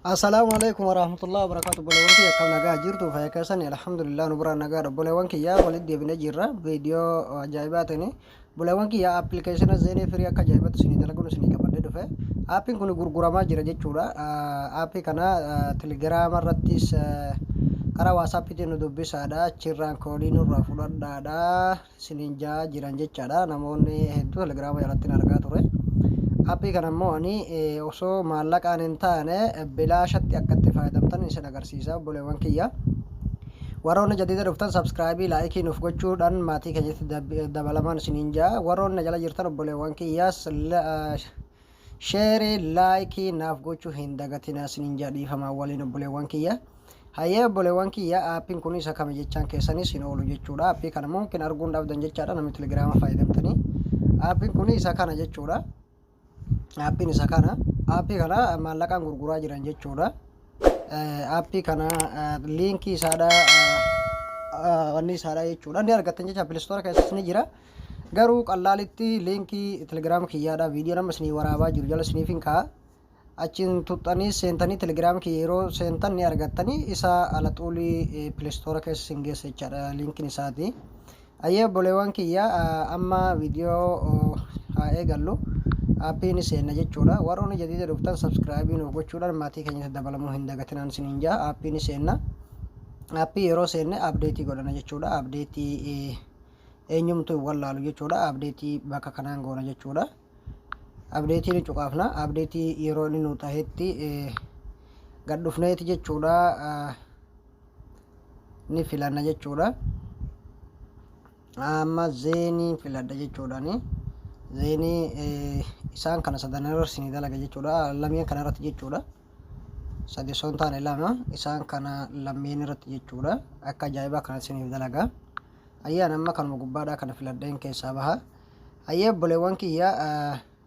Assalaamu alaikum warahmatullahi wabarakatuh. Obboleewwan kiyya, akkam nagaa jirtu? Fayyaa keessani? Alhamdulillah, nu biraa nagaa. Obboleewwan kiyya, walitti deebinee jirra viidiyoo ajaa'ibaa ta'een. Obboleewwan kiyya, appilikeeshina Zain Free akka ajaa'ibatti isinii dalaguun isinii qabadhee dhufe. Aappiin kun gurguramaa jira jechuudha. Aappii kana Telegiraama irrattis, karaa WhatsAppiitiin nu dubbisaadha, achirraan koodii nurraa fudhadhaadha isiniin jaa jiran jechaadha. Namoonni hedduu Telegiraama jalatti argaa ture. Aappii kana immoo ani osoo maallaqaan hin taane bilaashatti akka itti fayyadamtan isin agarsiisa. Obboleewwan kiyya, warroonni jadiida dhuftan subscribe, like nuuf gochuudhaan maatii keenyatti dabalamaan isiniin jaa. Warroonni jala jirtan, obboleewwan kiyyaas, share, like naaf gochuu hin dagatinaa isiniin jaa, dhiifamaa waliin, obboleewwan kiyya. Hayyee obboleewwan kiyya, aappiin kun isa kami jechaan keessanis hin oolu jechuudha. Aappii kana mumkin arguun dhabdan jechaadha namni Telegiraama fayyadamtanii. Aappiin kun isa kana jechuudha. Aappiin isa kana. Aappii kana maallaqaan gurguraa jiran jechuudha. Aappii kana liinkii isaadha, wanni isaadha jechuudha. Ni argattan jecha, Play Store keessas ni jira. Garuu qallaalitti liinkii Telegiraama kiyyaadha. Viidiyoo nama isinii waraabaa jiru jala isiniif hin kaa'a. Achiin tuxxanii seentanii, Telegiraam kiyya yeroo seentan ni argattanii, isa ala xuulii Play Store keessa isin geessa jechaadha liinkiin isaati. Ayyee obboleewwan kiyya, amma viidiyoo haa eegallu. Aappii ni seenna jechuudha. Warroonni jadiida dhuftan subscribe nuuf gochuudhaan maatii keenyatti dabalamuu hin dagatinaan isiniin jaa. Aappii ni seenna. Aappii yeroo seenne update godhana jechuudha. Update eenyumtu hin wallaalu jechuudha. Update bakka kanaan goona jechuudha. Update ni cuqaafna. Update yeroo inni nu tahetti gad dhufneeti jechuudha, ni filanna jechuudha. Amma Zainii filadha jechuudhaani. Zainii isaan kana sadan irra isinii dalaga jechuudha, lameen kana irratti jechuudha. Sadi osoo hin taane lama, isaan kana lameen irratti jechuudha. Akka ajaa'ibaa kana isiniif dalaga. Ayyaan amma kanuma gubbaadhaa kana filadheen keessaa baha. Hayyee obboleewwan kiyya,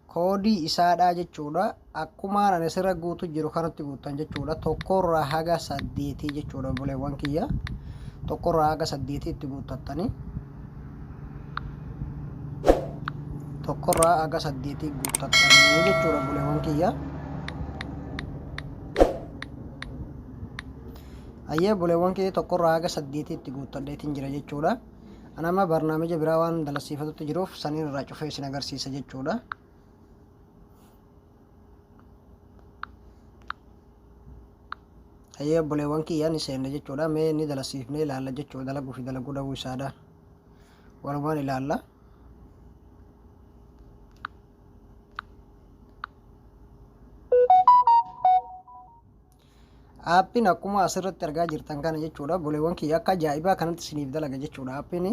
koodii isaadhaa jechuudha. Akkumaan ani asirra guutu jiru kanatti guuttan jechuudha. Tokkorraa haga saddeetii jechuudha, obboleewwan kiyya. Tokkorraa haga saddeetii itti guuttattanii. Tokkorraa haga saddeetii guuttattanii jechuudha, obboleewwan kiyya. Hayyee obboleewwan kiyya, tokkorraa haga saddeetii itti guuttadheetiin jira jechuudha. Ani amma barnaamija biraa waan dalasiifatutti jiruuf saniin irraa cufee isin agarsiisa jechuudha. Hayyee obboleewwan kiyya, ni seenne jechuudha. Mee ni dalasiifnee ilaalla jechuudha, dalaguu fi dalaguu dhabuu isaadha. Walumaan ilaalla. Aappiin akkuma asirratti argaa jirtan kana jechuudha. Obboleewwan kiyya, akka ajaa'ibaa kanatti isiniif dalaga jechuudha. Aappiin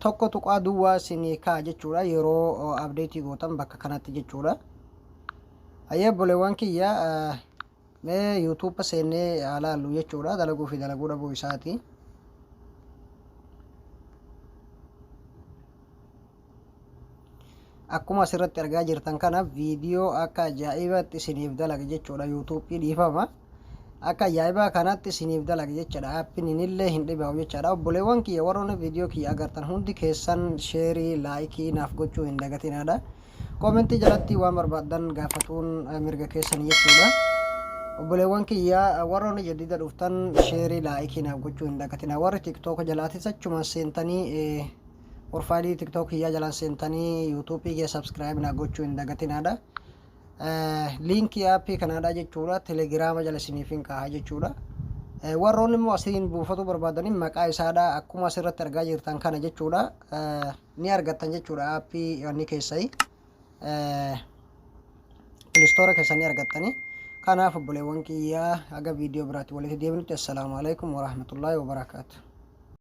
tokko tuqaa duwwaa isinii ka'a jechuudha yeroo update gootan bakka kanatti jechuudha. Hayyee obboleewwan kiyya, mee YouTube seennee haa laallu jechuudha, dalaguu fi dalaguu dhabuu isaati. Akkuma asirratti argaa jirtan kana viidiyoo akka ajaa'ibaatti isiniif dalaga jechuudha. YouTubeii, dhiifama, akka ajaa'ibaa kanatti isiniif dalaga jechuudha. Aappiin inillee hin dhibaa'u jechaadha. Obboleewwan kiyya, warroonni viidiyoo kiyya agartan hundi keessan share, like naaf gochuu hin dagatinaadha. Koomentii jalatti waan barbaaddan gaafatuun mirga keessan jechuudha. Obboleewwan kiyya, warroonni jadida dhuftan share, like naaf gochuu hin dagatina. Warri TikTok jalaatis achuma seentanii, Profaayilii TikTok kiyyaa jalaan seentanii YouTubeii kiyya subscribe naa gochuu hin dagatinaadha. Liinkii aappii kanaadha jechuudha. Telegiraama jala isiniif hin kaa'a jechuudha. Warroonni immoo asiin buufatuu barbaadanii maqaa isaadha akkuma asirratti argaa jirtan kana jechuudha. Ni argattan jechuudha aappii wanni keessai. Play Store keessan ni argattanii. Kanaaf obboleewwan kiyyaa, haga viidiyoo biraatti walitti deebinutti, assalaamu alaikum warahmatullaahi wabarakaatu.